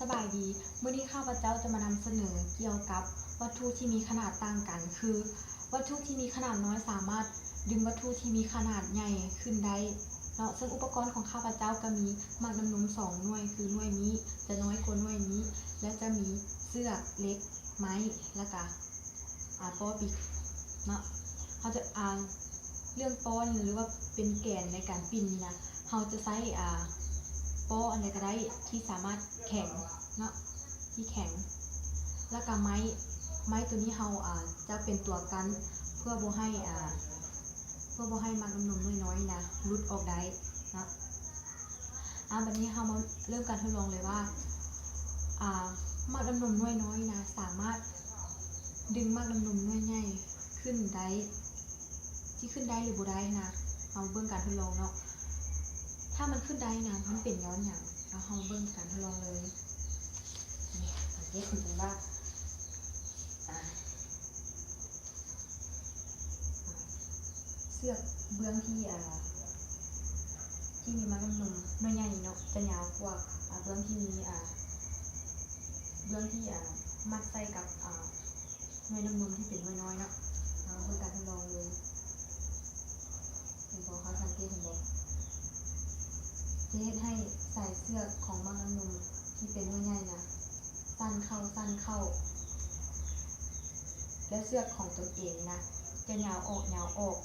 ສະບາຍດີ, ມື້ນີ້ຂ້າພະເຈົ້າຈະມານຳສະເໜີກ່ຽວກັບວັດຖຸທີ່ມີຂະໜາດຕ່າງກັນ ຄື ວັດຖຸທີ່ມີຂະໜາດນ້ອຍສາມາດດຶງວັດຖຸທີ່ມີຂະໜາດໃຫຍ່ຂຶ້ນໄດ້ເນາະ. ເຊິ່ງອຸປະກອນຂອງຂ້າພະເຈົ້າກໍມີໝາກນ້ຳນົມສອງໜ່ວຍ ຄືໜ່ວຍນີ້ຈະນ້ອຍກວ່າໜ່ວຍນີ້ ແລະ ຈະມີເຊືອກ, ເຫຼັກ, ໄມ້ ແລ້ວກະ ອາ ປ້ອປີກເນາະ. ເຮົາຈະ ອາ ເລື່ອງປ້ອນ ຫຼືວ່າເປັນແກນໃນການປິ່ນນີ້ນະ ເຮົາຈະໃຊ້ ອາ ປ້ອອັນໃດກໍໄດ້ທີ່ສາມາດແຂງເນາະ ທີ່ແຂງ ແລ້ວກະໄມ້ ໄມ້ໂຕນີ້ເຮົາ ອາ ຈະເປັນຕົວກັ້ນ ເພື່ອບໍ່ໃຫ້ ອາ ເພື່ອບໍ່ໃຫ້ໝາກນ້ຳນົມນ້ອຍໆນະຫຼຸດອອກໄດ້ເນາະ. ອາ ບັດນີ້ເຮົາມາເລີ່ມການທົດລອງເລີຍວ່າ ອາ ໝາກນ້ຳນົມໜ່ວຍນ້ອຍນະ ສາມາດດຶງໝາກນ້ຳນົມໜ່ວຍໃຫຍ່ຂຶ້ນໄດ້ ຊິຂຶ້ນໄດ້ຫຼືບໍ່ໄດ້ນະ ເຮົາເບິ່ງການທົດລອງເນາະ. ຖ້າມັນຂຶ້ນໄດ້ນະ ມັນເປັນຍ້ອນຫຍັງ? ເອົາ ເຮົາເບິ່ງການທົດລອງເລີຍ. ນີ້ ສັງເກດເຫັນວ່າ ອາ ເຊືອກເບື້ອງທີ່ ອາ ທີ່ມີໝາກນ້ຳນົມໜ່ວຍໃຫຍ່ນີ້ເນາະ ຈະຍາວກວ່າ ອາ ເບື້ອງທີ່ມີ ອາ ເບື້ອງທີ່ ອາ ມັດໃສ່ກັບ ອາ ໜ່ວຍນ້ຳນົມທີ່ເປັນໜ່ວຍນ້ອຍເນາະ. ເຮົາເບິ່ງການທົດລອງເລີຍ. ເຫັນບໍ່? ເຮົາສັງເກດເຫັນບໍ່? ຈະເຮັດໃຫ້ສາຍເຊືອກຂອງໝາກນ້ຳນົມທີ່ເປັນໜ່ວຍໃຫຍ່ນະ ສັ້ນເຂົ້າ ສັ້ນເຂົ້າ ແລະ ເຊືອກຂອງຕົນເອງນີ້ນະ ຈະຍາວອອກ ຍາວອອກ.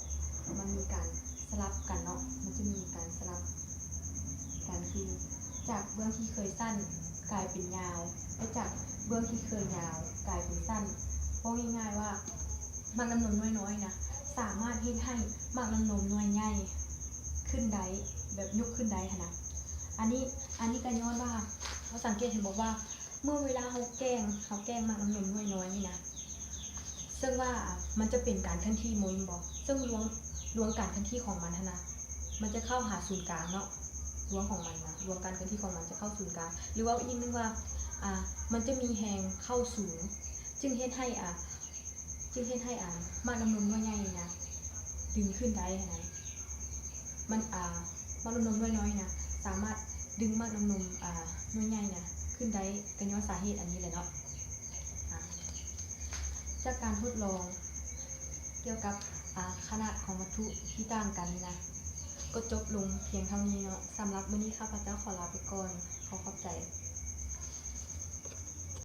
ມັນມີການສະຫຼັບກັນເນາະ ມັນຈະມີການສະຫຼັບກັນ ຄືຈາກເບື້ອງທີ່ເຄີຍສັ້ນກາຍເປັນຍາວ ແລະ ຈາກເບື້ອງທີ່ເຄີຍຍາວກາຍເປັນສັ້ນ. ເວົ້າງ່າຍໆວ່າ ໝາກນ້ຳນົມໜ່ວຍນ້ອຍນະ ສາມາດເຮັດໃຫ້ໝາກນ້ຳນົມໜ່ວຍໃຫຍ່ຂຶ້ນໄດ້ ແບບຍົກຂຶ້ນໄດ້ຫັ້ນນະ. ອັນນີ້ ອັນນີ້ກໍຍ້ອນວ່າ ເຮົາສັງເກດເຫັນບໍ່ວ່າ ເມື່ອເວລາເຮົາແກວ່ງ ເຮົາແກວ່ງໝາກນ້ຳນົມໜ່ວຍນ້ອຍນີ້ນະ ເຊິ່ງວ່າມັນຈະເປັນການເຄື່ອນທີ່ ແມ່ນບໍ່? ເຊິ່ງລວງ ລວງການເຄື່ອນທີ່ຂອງມັນຫັ້ນນະ ມັນຈະເຂົ້າຫາສູນກາງເນາະ ລວງຂອງມັນນະ ລວງການເຄື່ອນທີ່ຂອງມັນຈະເຂົ້າສູນກາງ ຫຼືເວົ້າອີກໜຶ່ງວ່າ ອາ ມັນຈະມີແຮງເຂົ້າສູງ ຈຶ່ງເຮັດໃຫ້ ອາ ຈຶ່ງເຮັດໃຫ້ ອາ ໝາກນ້ຳນົມໜ່ວຍໃຫຍ່ນີ້ນະ ດຶງຂຶ້ນໄດ້ຫັ້ນນະ. ມັນ ອາ ໝາກນ້ຳນົມໜ່ວຍນ້ອຍນະ ສາມາດດຶງໝາກນ້ຳນົມ ອາ ໜ່ວຍໃຫຍ່ນະ ຂຶ້ນໄດ້ ກໍຍ້ອນສາເຫດອັນນີ້ແຫຼະເນາະ. ອາ ຈາກການທົດລອງກ່ຽວກັບ ອາ ຂະໜາດຂອງວັດຖຸທີ່ຕ່າງກັນນີ້ນະ ກໍຈົບລົງພຽງເທົ່ານີ້ເນາະ. ສຳລັບມື້ນີ້ຂ້າພະເຈົ້າຂໍລາໄປກ່ອນ. ຂໍຂອບໃຈ.